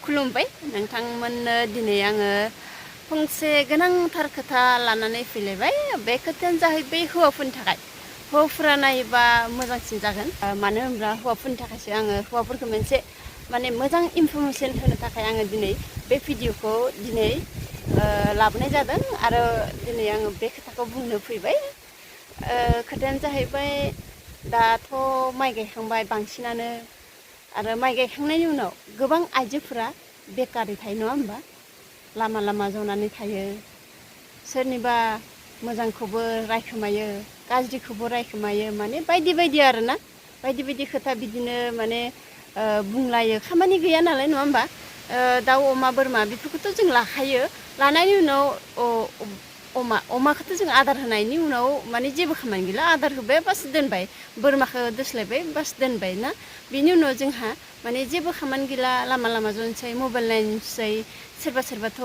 खुलुमबाय नोंथांमोननो दिनै आङो फंसे गोनांथार खोथा लानानै फैलायबाय। बे खोथायानो जाहैबाय हौवाफोरनि थाखाय। हौवाफोरा नायोबा मोजांसिन जागोन, मानो होनब्ला हौवाफोरनि थाखायसो आङो हौवाफोरखौ मोनसे मोजां इनफरमेसन होनो थाखाय आङो दिनै बे भिडिअखौ दिनै लाबोनाय जादों आरो दिनै आङो बे खोथाखौ बुंनो फैबाय। खोथायानो जाहैबाय दाथ' माइ गायखांबाय बांसिनानो, आरो माइ गायखांनायनि उनाव गोबां आइजोफोरा बेकारै थायो नङा होमबा? लामा लामा जनानै थायो, सोरनिबा मोजांखौबो रायखोमायो, गाज्रिखौबो रायखोमायो, बायदि बायदि आरोना, बायदि बायदि खोथा बिदिनो बुंलायो। खामानि गैया नालाय नङा होमबा? दाउ अमा बोरमा बेफोरखौथ' जों लाखायो, लानायनि उनाव अमाखौथ' जों आदार होनायनि उनाव जेबो खामानि गैला, आदार होबाय बास दोनबाय, बोरमाखौ दोस्लायबाय बास दोनबाय ना। बिनि उनाव जोंहा जेबो खामानि गैला, लामा लामा जनोसै, मबाइल नायनोसै, सोरबा सोरबाथ'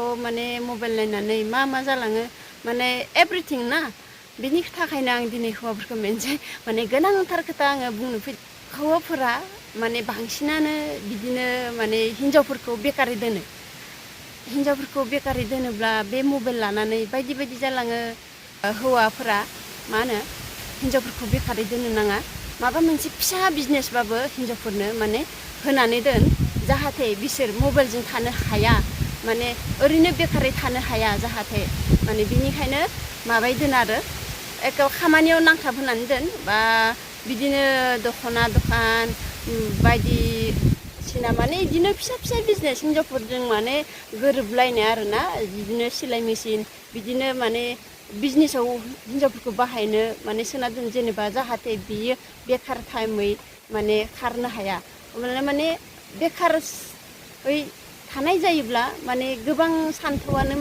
मबाइल नायनानै मा जालाङो, एभ्रिथिं ना। बिनि थाखायनो आं दिनै हौवाफोरखौ मोनसे गोनांथार खोथा आङो बुंनो फैदों। हौवाफोरा बांसिनानो बिदिनो हिनजावफोरखौ बेकारै दोनो। हिनजावफोरखौ बेकारै दोनोब्ला बे मबाइल लानानै बायदि बायदि जालाङो। हौवाफोरा हिनजावफोरखौ बेकारै दोननो नाङा, माबा मोनसे फिसा बिजनेसबाबो हिनजावफोरनो होनानै दोन, जाहाथे बिसोर मबाइलजों थानो हाया, ओरैनो बेकारै थानो हाया जाहाथे। बिनिखायनो माबाय दोन आरो एक खामानियाव नांथाब होनानै दोन, बा बिदिनो दख'ना दखान बायदिसिना बिदिनो फिसा फिसा बिजनेस हिनजावफोरजों गोरोबलायनाय आरोना, बिदिनो सिलाय मेसिन बिदिनो बिजनेसाव हिनजावफोरखौ बाहायनो सोना दोन, जेनेबा जाहाथे बियो बेकार टाइमै खारनो हाया। बेकार थानाय जायोब्ला गोबां सान्थौआनो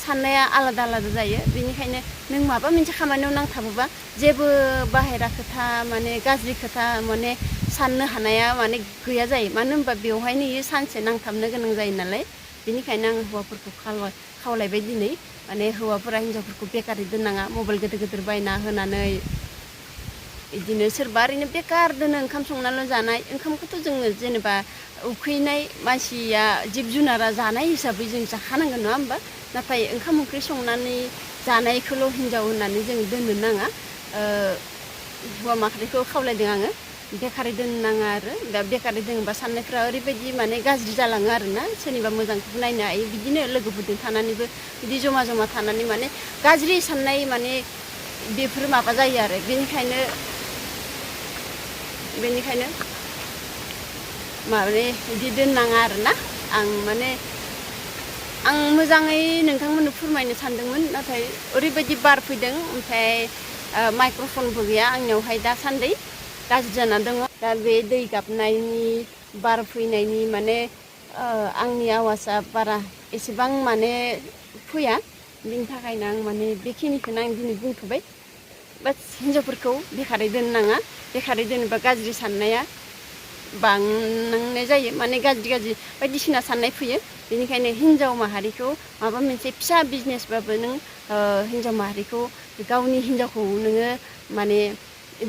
साननाया आलादा आलादा जायो। बेनिखायनो नों माबा मोनसे खामानियाव नांथाबोबा जेबो बाहेरा खोथा गाज्रि खोथा साननो हानाया गैया जायो, मानो होनबा बेवहायनो इयो सानसे नांथाबनो गोनां जायो नालाय। बेनिखायनो आं हौवाफोरखौ खावलायबाय दिनै, हौवाफोरा हिनजावफोरखौ बेकारै दोननाङा, मबाइल गिदिर गिदिर बायना होनानै बिदिनो सोरबा ओरैनो बेकार दोनो, ओंखाम संनानैल' जानाय। ओंखामखौथ' जोङो जेनेबा उखैनाय मानसिया जिब जुनारा जानाय हिसाबै जों जाखानांगोन नङा होमबा? नाथाय ओंखाम ओंख्रि संनानै जानायखौल' हिनजाव होननानै जों दोननो नाङा। हौवा माहारिखौ खावलायदों आङो बेकारै दोननो नाङा आरो। दा बेकारै दोनोबा साननायफ्रा ओरैबायदि गाज्रि जालाङो आरोना, सोरनिबा मोजांखौबो नायनो हायो, बिदिनो लोगोफोरजों थानानैबो बिदि जमा जमा थानानै गाज्रि साननाय बेफोर माबा जायो आरो। बेनिखायनो बिदि दोननाङा आरोना। आं मोजाङै नोंथांमोननो फोरमायनो सानदोंमोन, नाथाय ओरैबायदि बार फैदों, ओमफ्राय माइक्र'फनबो गैया आंनियावहाय दासान्दि, गाज्रि जाना दङ। दा बे दै गाबनायनि बार फैनायनि आंनि आवाजआ बारा एसेबां फैया, बिनि थाखायनो आं बेखिनिखौनो आं दिनै बुंथ'बाय। बास हिनजावफोरखौ बेकारै दोननाङा, बेकारै दोनोबा गाज्रि साननाया बांनाय जायो, गाज्रि गाज्रि बायदिसिना साननाय फैयो। बेनिखायनो हिनजाव माहारिखौ माबा मोनसे फिसा बिजनेसबाबो नों हिनजाव माहारिखौ, गावनि हिनजावखौ नोङो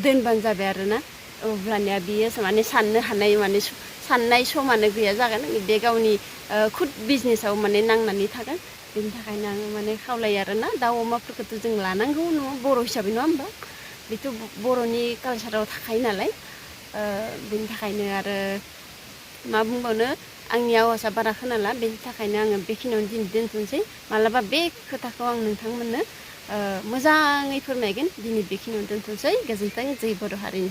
दोनबानो जाबाय आरोना। अब्लानिया बियो साननो हानाय साननाय समानो गैया जागोन, बे गावनि खुद बिजनेसाव नांनानै थागोन। बेनि थाखायनो आङो खावलायो आरोना। दाउ अमाफोरखौथ' जों लानांगौ नङा, बर' हिसाबै नङा होमबा? बेथ' बर'नि कालसाराव थाखायो नालाय। बेनि थाखायनो आरो मा बुंबावनो, आंनि आवाजआ बारा खोनाला, बेनि थाखायनो आङो बेखिनियावनो दिनै दोनथ'नोसै। मालाबा बे खोथाखौ आं नोंथांमोननो मोजाङै फोरमायगोन। दिनै बेखिनियावनो दोनथ'नोसै। गोजोन्थों, जै बर' हारिनि।